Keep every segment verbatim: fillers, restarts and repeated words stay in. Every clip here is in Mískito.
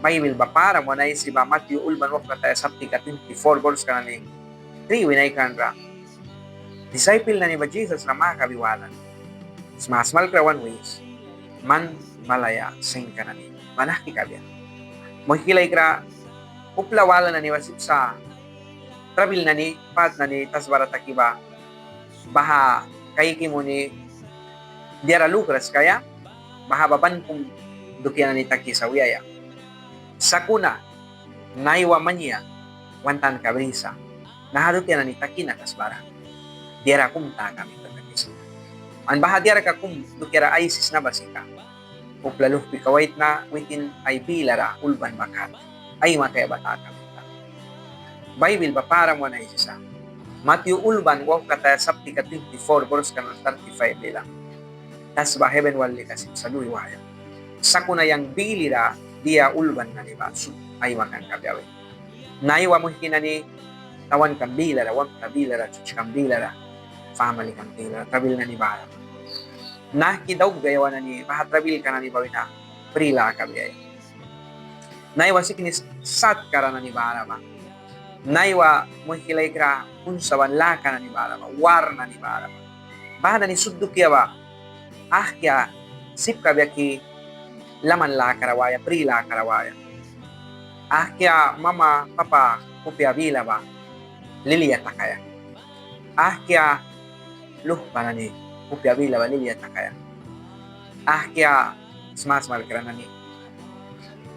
Baibil ba param wan aisi ba Matyu ulban wauhkataya saptika twenty-four, borska nani tri wina aikanra. Disaipil nani ba Jisas ra makabi walan: Smasmalkra, wan wis, man balaia sainka nani ba nahki kabia? Muihki laikra, upla wala nani ba sip sa trabil nani, pat nani tasbara taki ba, baha kaiki muni diara lukras kaia, baha ba ban kum dukia nani takisa wiaia. Sakuna naiwa mania wan tanka brisa naha dukia nani taki na tasbara diara kum taka mita takisa. An baha diarka kum dukiara aisisna ba sika upla luhpika waitna witin ai bilara ulban ba kat aimakaia ba taka mita. Baibil ba param wan aisisa Matyu ulban wauhkataya saptika twenty-four, borska nani thirty-five bila: Tasba heben wal lika sip sa lui waia. Sakuna yang bilira dia ulban nani ba sut aimakan kabia win. Naiwa muihki nani, tawankam bilara, wamta bilara, chuchkam bilara, famalikam bilara, trabil nani bara ba, nahki daukbia yawan nani baha trabilka nani ba wina pri laka kabia. Naiwa siknis satka ra nani bara ba, naiwa muihki laikra unsaban laka nani bara ba, war nani bara ba, baha nani sut dukia ba ahkia sip kabia ki laman lakara waia, pri lakara waia. Ahkia mama papa kupia bila ba lilia takaia. Ahkia luhpa nani kupia bila ba lilia takaia. Ahkia smasmalkra nani,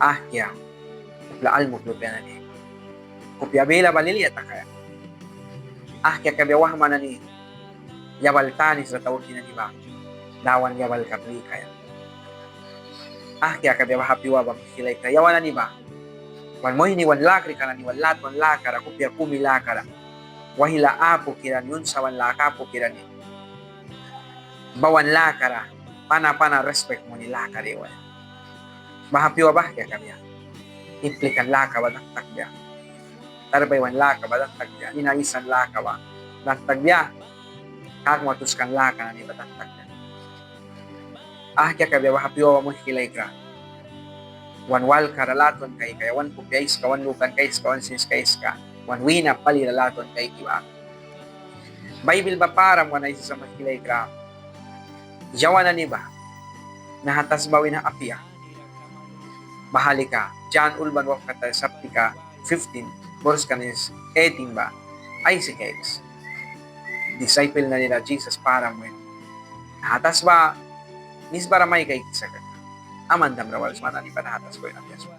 ahkia upla almuk lupia nani kupia bila ba lilia takaia. Ahkia kabia wahma nani yabal tanis ra tauki nani ba Dawan yabalka plikaia. Ahkia kabia baha pyua ba muihki laikra yawan nani ba wan muihni wan lakrika nani wal latwan lakara, kupia kumi lakara, waihla apukira ni, unsaban laka apukira ni, bawan lakara pana pana rispik muni lakara iwaia. Baha pyua ba ahkia kabia: implikan laka ba danh takbia, tarbaiwan laka ba danh takbia, nina aisan laka ba danh takbia, kakma tuskan laka nani ba danh takbia. Ahkia kabia baha pyua ba muihki laikra wan walkara latwan kaikaia, wan kupia aiska, wan lukanka aiska, wan sinska aiska, wan wîna palira latwan kaiki ba. Baibil ba param wan aisisa muihki laikra yawan nani ba naha tasba wina apia. Baha lika Jan ulban wauhkataya saptika fifteen, borska nani eighteen ba aisi kaiks. Disaipel nani ra Jisas param win: Naha tasba misbara mai kaikisa kaka, aman dahra wal sma nani ba naha tasba wina apia sma.